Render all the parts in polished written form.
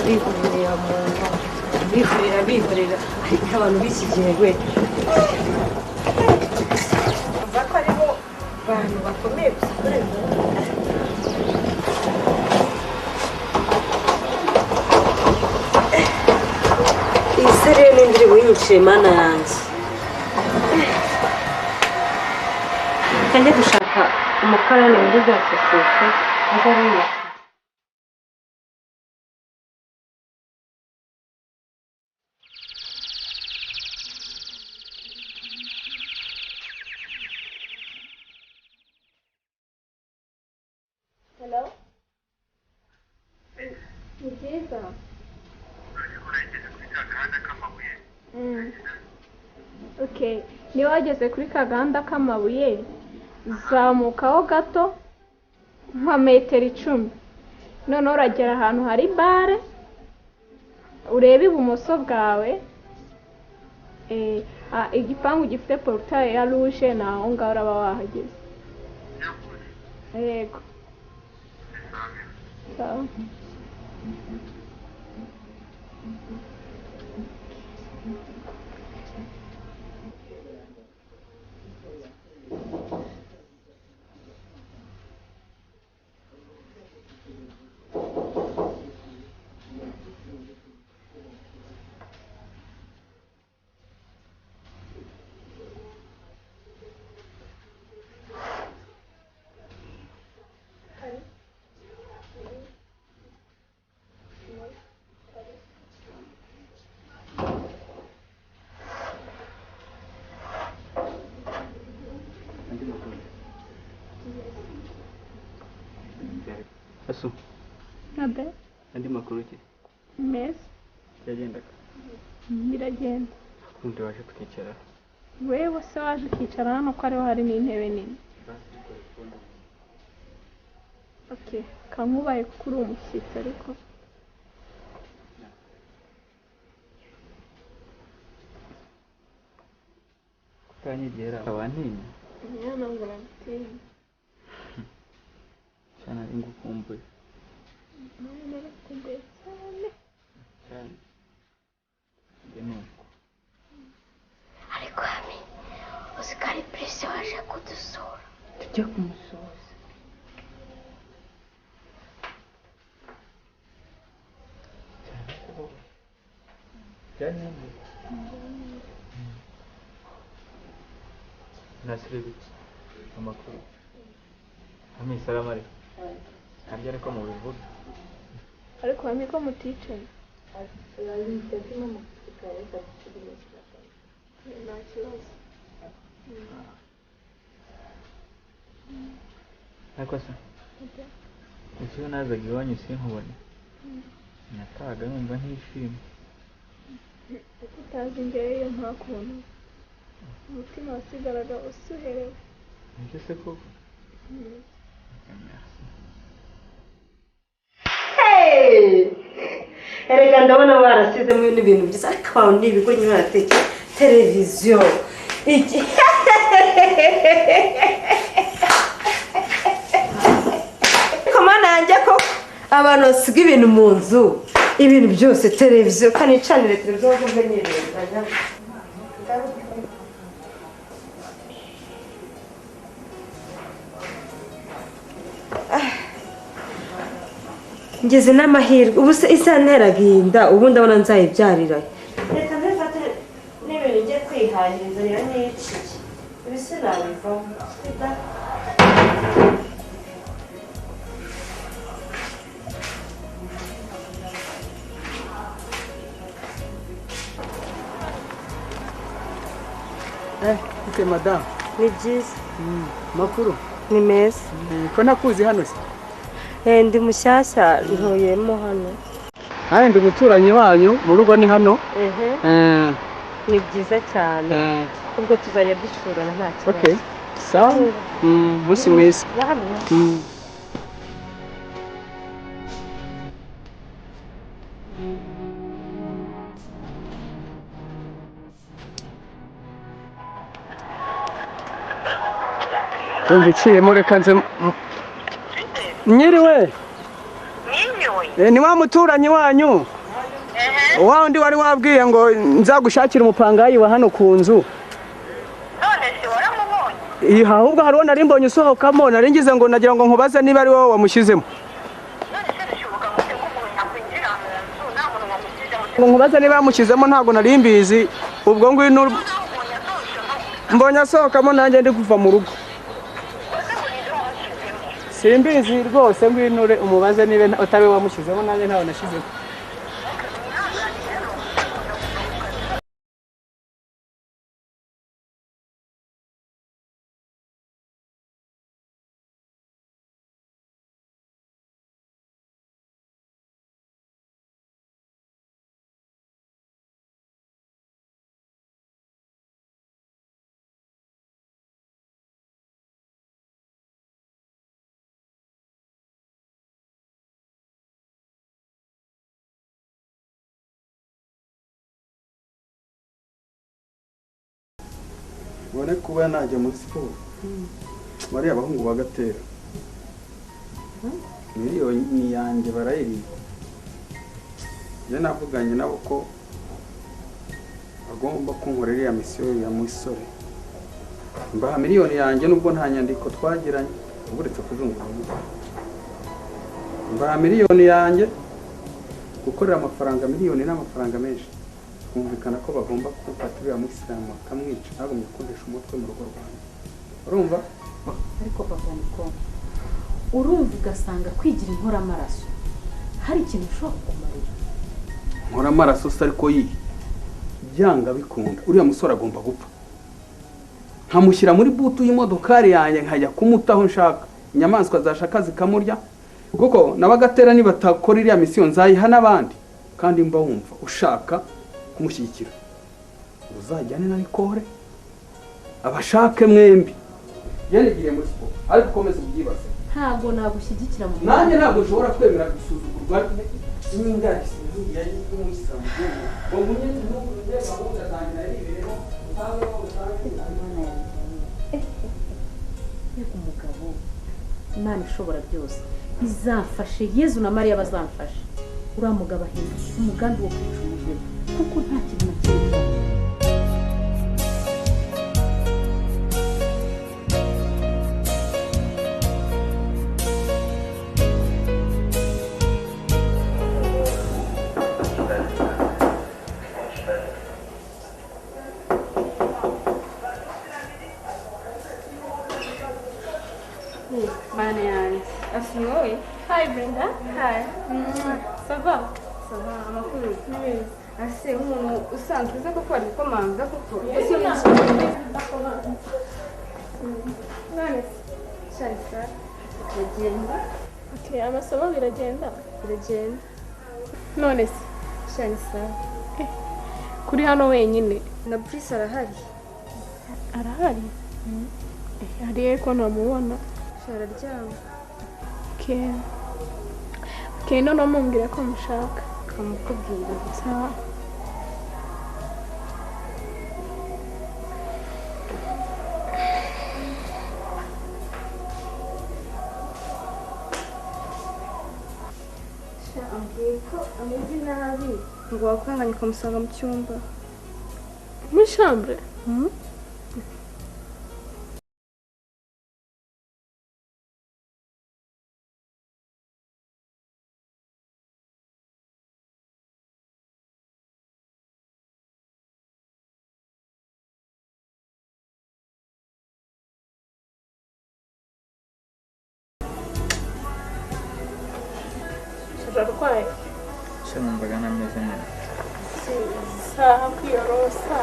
Bihorera muntu, bihorera, bihorera. Ariko abantu b'iki gihe we, umva ko aribo bantu bakomeye gusa kurenza. Iyi serire n'indi iri buyinyicire, Mana yanjye. Reka njye gushaka umukarani muri za sosiyete aza arayishyura. Hello? Ni byiza. Okay. Niba wageze kuri ka gahanda k'amabuye, zamukaho gato nka metero 10. Noneho uragera ahantu hari bare, urebe ibumoso bwawe, igipangu gifite portail ya rouge, ni aho ngaho uraba wahageze. Yego. Sawa. Asu. Abe. Andi makuru ki? Meza. Byagendaga. Biragenda. Kundi waje tukicara. Wewe se waje ukicara hano ko ariho hari n'intebe nini. Okay, kankubaye kuko uri umushyitsi ariko. Kutanyegera abantinya. Nyana ngo nagutinya. Cyane ari ngukumbuye. Nawe narakumbuye cyane. Cyane. Njye nuko. Ariko Ami, uzi ko ari Prince waje kudusura. Tujye kumusuhuza. Cyane. Nasiri amakuru. Ami, salamu alaikum. Harya ariko mubivuga. Ariko Ami ko muticaye. Nta kibazo. Ariko se icyo nazaga iwanyu sinkubone, natahaga numva ntishimye. Uko utazi njyewe iyo ntakubona, umutima wasigaraga usuherewe. Nibyo se koko? Merci. Erega ndabona barasizemo n'ibintu byiza, ariko abantu ni ibigo nyine barateke televiziyo iki. Komana yanjye ko abantu basiga ibintu mu nzu, ibintu byose, televiziyo, kanicanire televiziyo ngo mbe nirenganya. Ngeze n'amahirwe ubu se isanteraga iyi nda, ubu ndabona nzayibyarira. Reka mbifate n'ibintu njye kwihahiriza rero niciye. Ibi sinabivamo. Ute madamu? Ni byiza. Makuru? Ni meza. Ko ntakuzi hano se? Ndi mushyashya ntuyemo hano. Kandi ndi umuturanyi wanyu, mu rugo ni hano. Ni byiza cyane. Ubwo tuzajya dusurana nta kibazo. Okay. Sawa. Umunsi mwiza. Ndumva iciyemo, reka nze nyiriwe. Ni wa muturanyi wanyu. Wa undi wari wabwiye ngo nzagushakira umupangayi wa hano ku nzu. None se waramubonye? Ahubwo hariho nari mbonye usohokamo, nari ngize ngo nagira ngo nkubaze niba ari wowe wamushyizemo. None se bishoboka gute ko umuntu yakwinjira mu nzu nta muntu wamushyizemo? Ngo nkubaze niba yamushyizemo ntabwo nari mbizi. Ubwo ngwino mbonye asohokamo nanjye ndi kuva mu rugo. Simbizi rwose, ngwinure umubaze niba utari we wamushyizemo, nanjye ntawe nashyizemo. Ubone kuba najya muri siporo bariya abahungu bagatera miliyoni yanjye barayiriye. Njye navuganye nabo ko bagomba kunkorera iriya misiyo ya musore, mbaha miliyoni yanjye nubwo nta nyandiko twagiranye, uretse kuzungura umutwe. Mbaha miliyoni yanjye, gukorera amafaranga miliyoni n'amafaranga menshi, kumvikana ko bagomba kumfata uriya musilamu bakamwica, ntagumye kuntesha umutwe mu rugo rwanjye. Urumva? Ariko papa Niko, urumva ugasanga kwigira inkoramaraso hari ikintu ushobora kukumarira. Nkoramaraso se ariko yi byanga bikunda uriya musore agomba gupfa, nkamushyira muri butu y'imodokari yanjye nkajya kumutaho nshaka, inyamaswa zashaka zikamurya, kuko n'abagatera nibatakora iriya misiyo nzayiha n'abandi. Kandi mba wumva ushaka kumushyigikira uzajyane na Nikore abashake mwembi. Yanigiriye muri siporo ariko ukomeze ubyibaze. Ntabwo nagushyigikira mu nanjye ntabwo nshobora kwemera gusuzugurwa n'ingagiye y'umuyisilamu ngo ngumye n'ubu gahunda zanjye naribereho usange usange. Yego umugabo, Imana ishobora byose izamfashe, Yezu na Mariya bazamfashe, uriya mugabo ahindutse umugambi wo kwica umugore kuko nta kintu na kimwe. Mana yanjye asunoye. Hi Brenda. Hi. Ça va? Ça va, amakuru ni meza. Ase umuntu usanzwe uza koko ari gukomanga koko. None se biragenda. Okay, amasomo biragenda. Biragenda. None se Shanisa kuri hano wenyine? Na Prince arahari. Arahari? Hariye ko ntamubona. Araryama. Okay. Okay, none mumbwira ko mushaka. Kamukubwira. Sawa. Sha ambwiye ko ameze nabi ngo wakwanganye ukamusanga mu cyumba. Muri chambre? Urarwaye? Se numvaga ntameze neza. Isaha kwiyorosa.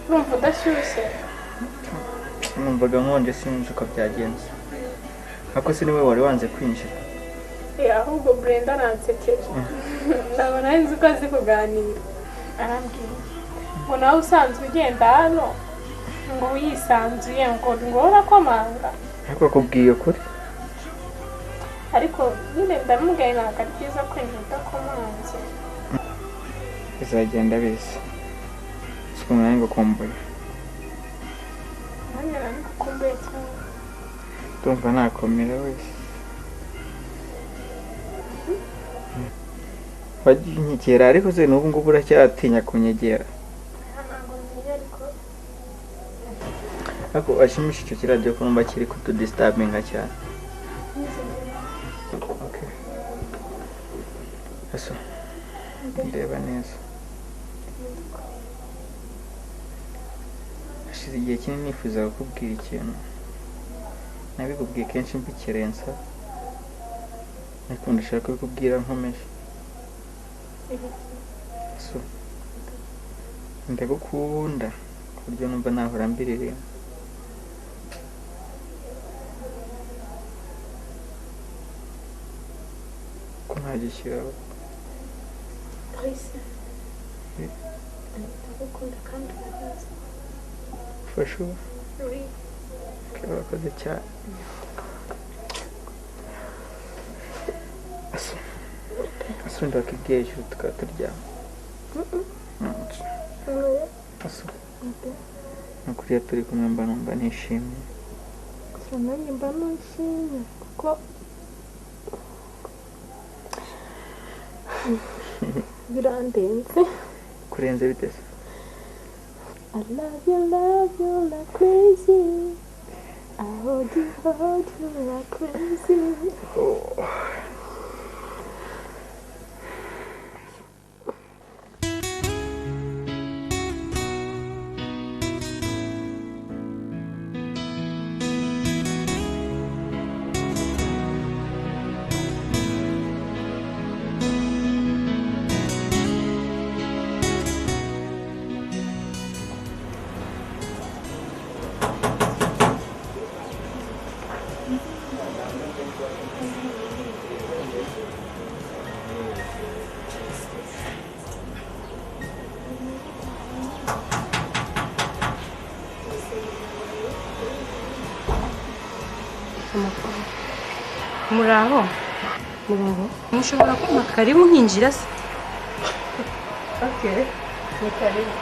Urumva udashyushye? Numvaga nkonje sinzi uko byagenze. Ariko se niwe wari wanze kwinjira? Ahubwo Brenda aransekeje. Ntabwo nari nzi ko azi kuganira. Arambwira ngo nawe usanzwe ugenda hano ngo wisanzuye ngo urakomanga. Ariko akubwiye ukuri. Ariko nyine ndamubwiye ntabwo ari byiza kwinjira udakomanze. Bizagenda biza. Siko nanjye ngukumbuye. Nanjye nari ngukumbuye cyane. Ndumva nakomera wese. Wagiye unyegera ariko se n'ubu ngubu uracyatinya kunyegera? Ntabwo ntinya ariko. Ariko ashimisha icyo kiradiyo ko numva kiri kutudisitarbinga cyane. Okay. Aso, ndeba neza. Hashize igihe kinini nifuza kukubwira ikintu. Nabikubwiye kenshi mbikerensa, ariko ndashaka kubikubwira nkomeje. So, ndagukunda ku buryo numva nahora mbiririmba. Ko ntagishyiraho. Chris, ndagukunda kandi urabizi. For sure. Oui. Okay, urakoze cyane. Aso, aso ndakubwiye hejuru tukaba turyama. Aso, nukuri iyo turi kumwe mba numva nishimye. Gusa nanjye mba nishimye kuko birandenze. Kurenze bite se? I love you like crazy. I hold you like crazy. Oh. Muraho. Muraho. Mushobora kumpa karibu nkinjira se? Okay. Ni karibu.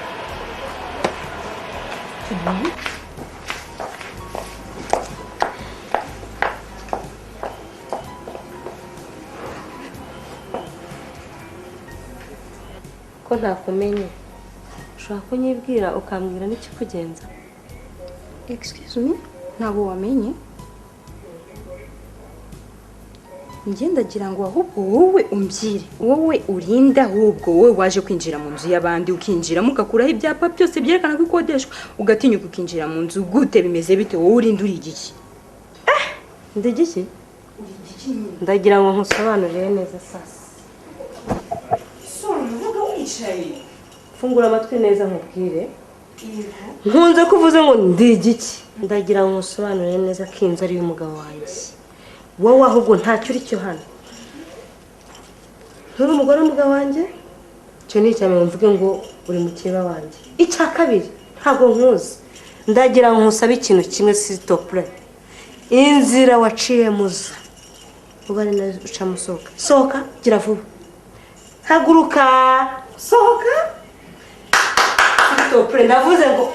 Ko ntakumenye. Ushobora kunyibwira ukambwira n'ikikugenza? Excuse me, ntabwo wamenye? Njye ndagira ngo ahubwo wowe umbyire, wowe urinda ahubwo wowe waje kwinjira mu nzu y'abandi ukinjiramo ugakuraho ibyapa byose byerekana ko ikodeshwa, ugatinyuka ukinjira mu nzu gute, bimeze bite? Wowe urinda uri igiki? Ndi igiki? Ndagira ngo nkusobanurire neza sasa. Sora uvuga wicaye. Fungura amatwi neza nkubwire. Nkunze kuvuze ngo ndi igiki. Ndagira ngo nkusobanurire neza ko inzu ari iy'umugabo wanjye. Wowe ahubwo ntacyo uri cyo hano. Nturi umugore w'umugabo wanjye? Icyo ni icya mbere mvuge ngo uri mukeba wanjye. Icya kabiri ntabwo nkuzi. Ndagira ngo nkusabe ikintu kimwe s'il te plaît. Inzira waciyemo uza uba ari nayo ucamo usohoka. Sohoka gira vuba. Haguruka sohoka. S'il te plaît ndavuze ngo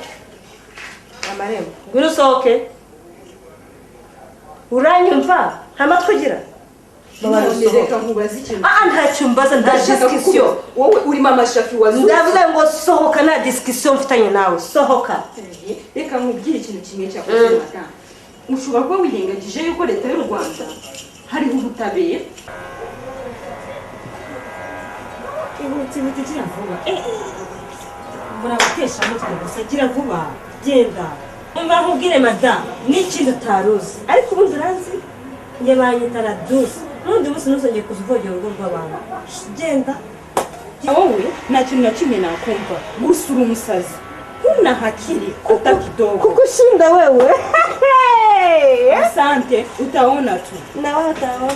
amarembo. Ngwino usohoke. Uranyumva? Nta matwi ugira? Reka nkubaze ikintu. Ntacyo mbaza, nta discussion. Wowe uri mama Shafi wazuze. Ndavuze ngo sohoka, nta discussion mfitanye nawe. Sohoka. Reka nkubwire ikintu kimwe cyakoze madamu. Ushobora kuba wirengagije yuko leta y'u Rwanda hariho ubutabera. Ihutse ihutse gira vuba. Muragutesha mutwe gusa, gira vuba. Genda. Umva nkubwire madamu, n'ikindi utaruzi. Ariko ubundi uranzi? Njye banyita Radusi. N'undi munsi ntuzongeye kuza uvogera urugo rw'abantu. Genda. Wowe nta kintu na kimwe nakumva. Gusa uri umusazi. Huna hakiri hata kidogo. Kukushinda wewe. Asante, utaona tu. Na wewe utaona.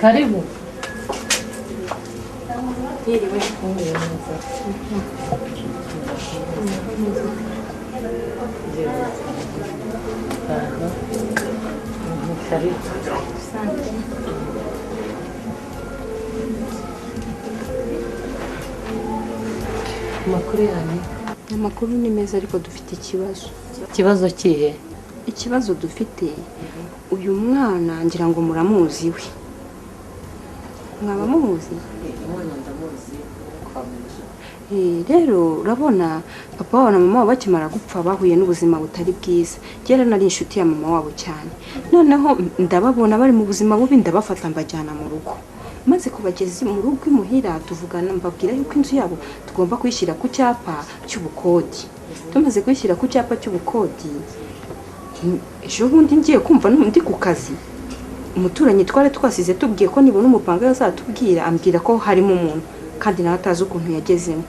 Karibu. Karibu. Amakuru yanyu? Amakuru ni meza ariko dufite ikibazo. Ikibazo kihe? Ikibazo dufite, uyu mwana ngira ngo muramuzi we. Mwaba muzi? Umwana ndamuzi. Rero urabona papa wabo na mama wabo bakimara gupfa bahuye n'ubuzima butari bwiza. Kera nari inshuti ya mama wabo cyane. Noneho ndababona bari mu buzima bubi, ndabafata mbajyana mu rugo. Maze kubageza mu rugo imuhira tuvugana, mbabwira yuko inzu yabo tugomba kuyishyira ku cyapa cy'ubukodi. Tumaze kuyishyira ku cyapa cy'ubukodi, ejo bundi ngiye kumva ndi ku kazi, umuturanyi twari twasize tubwiye ko nibona umupanga yazatubwira, ambwira ko harimo umuntu kandi nawe atazi ukuntu yagezemo.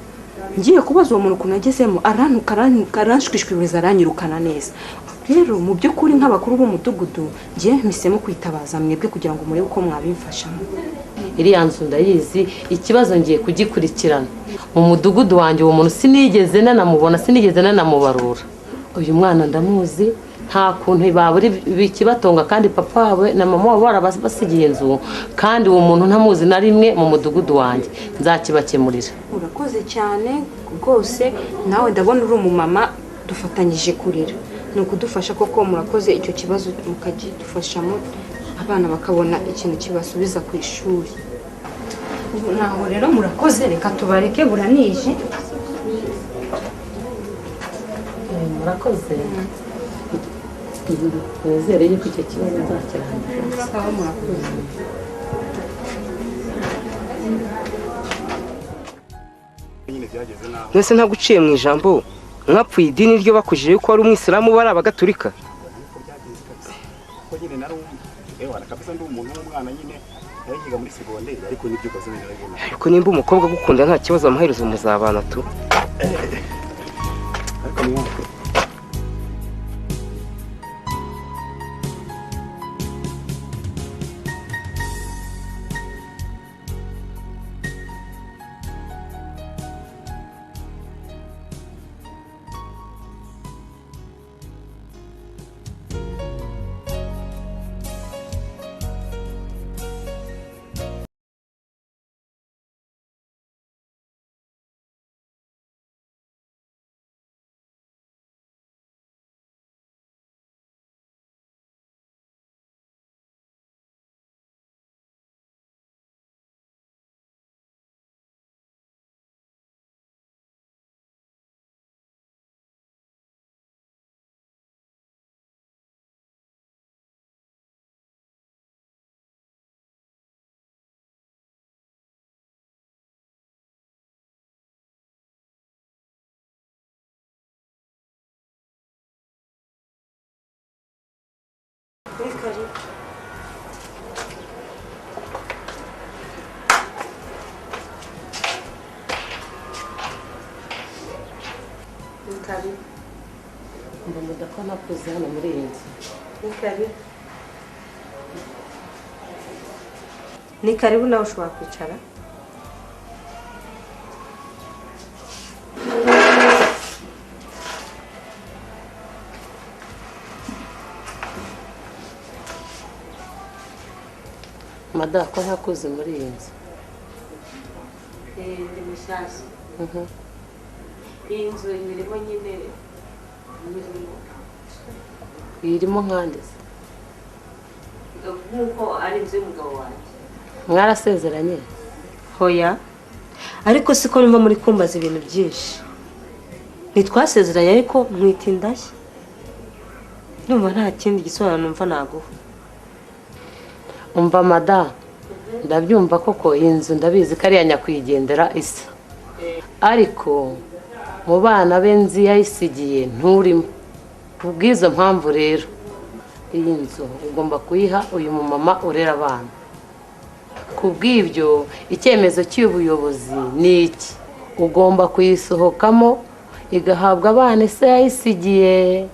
Ngiye kubaza uwo muntu ukuntu yagezemo, arantuka aranshwishwiriza, aranyirukana neza. Rero mu by'ukuri nk'abakuru b'umudugudu ngiye mpisemo kwitabaza mwebwe kugira ngo murebe uko mwabimfashamo. Iriya nzu ndayizi, ikibazo ngiye kugikurikirana mu mudugudu wanjye. Uwo muntu sinigeze nanamubona, sinigeze nanamubarura. Uyu mwana ndamuzi, nta kuntu baburi bikibatonga, kandi papa wawe na mama wabo barabasigiye inzu, kandi uwo muntu ntamuzi na rimwe mu mudugudu wanjye. Nzakibakemurira. Urakoze cyane rwose, nawe ndabona uri umumama dufatanyije kurira, ni ukudufasha koko. Murakoze, icyo kibazo mukagidufashamo, abana bakabona ikintu kibasubiza ku ishuri. Ubu naho rero murakoze, reka tubareke buranije. Murakoze. Nizere yuko icyo kibazo nzakirangiza. Sawa, murakoze. Nese ntaguciye mu ijambo, mwapfuye idini ryo bakujije yuko wari umwisilamu bari abagatulika. Ariko nimba umukobwa agukunda nta kibazo, amaherezo muzabana tu. Hano muri iyi nzu ni karibu, nawe ushobora kwicara. Mada, ko ntakuzi muri iyi nzu? Ndi mushyashya. Iyi nzu imirimo nyine irimo nkandeze nk'uko ari inzu y'umugabo wanjye. Mwarasezeranye? Hoya, ariko siko numva muri kumbaza ibintu byinshi. Ntitwasezeranye ariko mwita indashyi. Ndumva nta kindi gisobanuro numva naguha. Umva mada, ndabyumva koko iyi nzu ndabizi ko ari iya nyakwigendera isa, ariko mu bana be nzi yayisigiye nturimo. Kubw'izo mpamvu rero iyi nzu ugomba kuyiha uyu mumama urera abana. Kubw'ibyo icyemezo cy'ubuyobozi ni iki: ugomba kuyisohokamo igahabwa abana ese yayisigiye.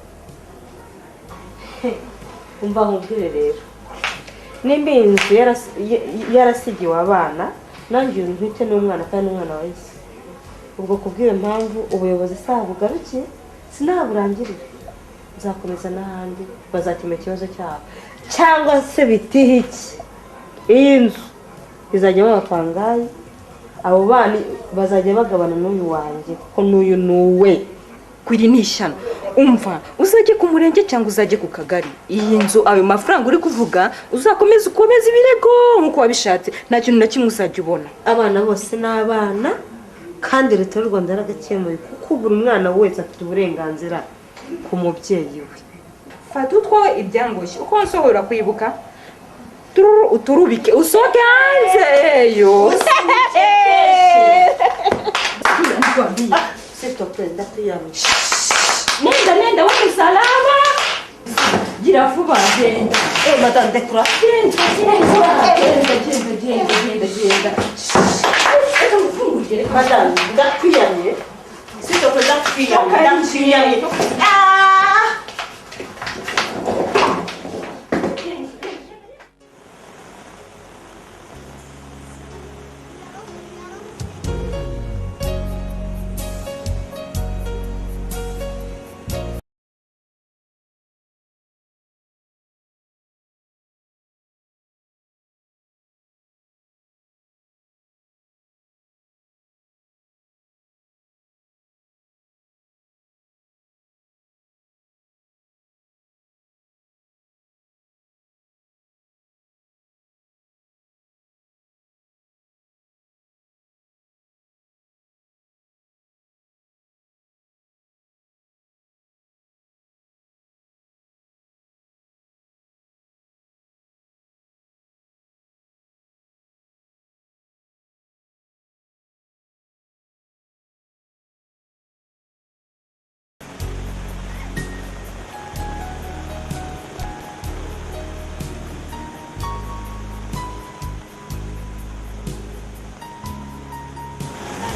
Umva nkubwire rero, nimba iyi nzu yarasigiwe abana, nanjye uyu ntwite n'umwana kandi n'umwana wa ese. Ubwo kubw'iyo mpamvu ubuyobozi sabugarukiye sinaburangirira, nzakomeza n'ahandi bazakemura ikibazo cyabo, cyangwa se bitihiki iyi nzu izajya babapangayi, abo bana bazajya bagabana n'uyu wanjye kuko n'uyu nuwe. Ariko iri ni ishyano. Umva, uzajye ku murenge cyangwa uzajye ku kagari. Iyi nzu ayo mafaranga uri kuvuga uzakomeza ukomeza ibirego nkuko wabishatse. Nta kintu na kimwe uzajya ubona. Abana bose ni abana kandi leta y'u Rwanda yaragakemuye kuko buri mwana wese afite uburenganzira ku mubyeyi we. Fata utwawe ibyangoshye uko nsohora kwibuka uturubike usohoke hanze eyo. Nenda nenda wewe salama. Gira vuba genda. Madame dekura. Genda genda genda genda genda genda. Reka ngufungurire. Madame ndakwiyamye. S'il te plaît ndakwiyamye. Ndakwiyamye. Ah!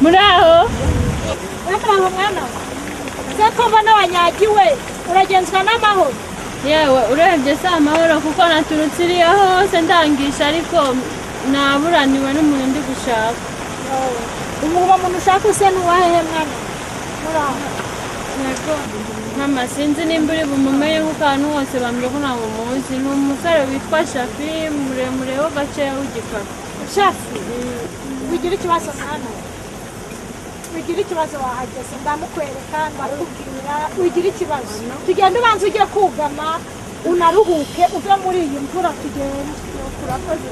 Muraho Muraho mwana. Se ko mbona wanyagiwe uragenzwa n'amahoro. Yewe urebye si amahoro kuko naturutse iriya hose ndangisha ariko naburaniwe n'umuntu ndi gushaka. Uwo muntu ushaka use n'uwahehe mwana? Muraho. Yego. Mama sinzi nimba uri bumumenye kuko ahantu hose bambwiye ko ntabwo muzi. Ni umusore witwa Shafi muremure wo gaceya w'igikara. Shafi wigira ikibazo mwana. Wigira ikibazo wahageze ndamukwereka ndakubwira wigira ikibazo tugende ubanza ujye kugama unaruhuke uve muri iyi mvura tugende. Urakoze.